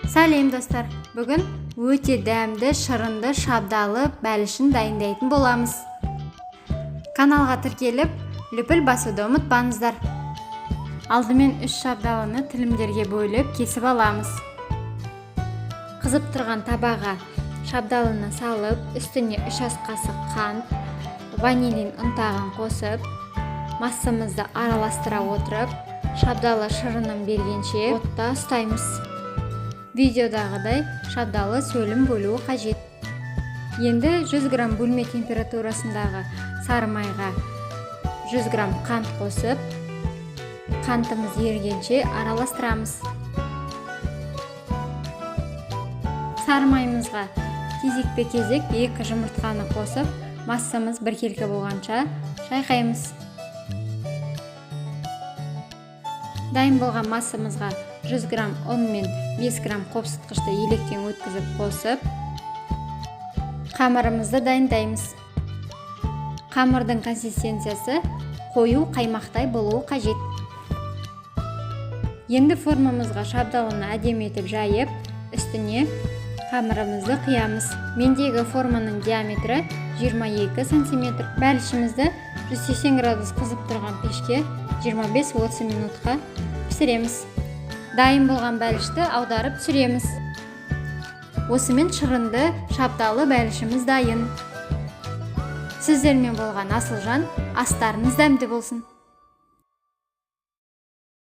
Сәлем, достар! Бүгін өте дәмді шырынды шабдалы бәлішін дайындайтын боламыз. Каналға тіркеліп, лүпіл басуды ұмытпаңыздар. Алдымен 3 шабдалыны тілімдерге бөліп кесіп аламыз. Қызып тұрған табаға шабдалыны салып, үстіне 3 ас қасық қант, ванилин ұнтағын қосып, массамызды араластыра отырып, шабдалы шырынын бергенше отта ұстаймыз. Видеодағыдай шабдалы сөлім болуы қажет. Енді 100 грамм бөлме температурасындағы сары майға 100 грамм қант қосып, қантымыз ерігенше араластырамыз. Сары майымызға кезекпе-кезек 2 жұмыртқаны қосып, массамыз біркелкі болғанша шайқаймыз. Дайын болған массамызға 100 грамм ұн мен 5 грамм қопсытқышты електен өткізіп қосып, қамырымызды дайындаймыз. Қамырдың консистенциясы қою қаймақтай болуы қажет. Енді формамызға шабдалыны әдемі етіп жайып, үстіне қамырымызды құямыз. Мендегі форманың диаметрі 22 сантиметр. Бәлішімізді 180 градус қызып тұрған пешке 25-30 минутқа пісіреміз. Дайын болған бәлішті аударып түсіреміз. Осымен шырынды шабдалы бәлішіміз дайын. Сіздермен болған Асылжан, астарыңыз дәмді болсын.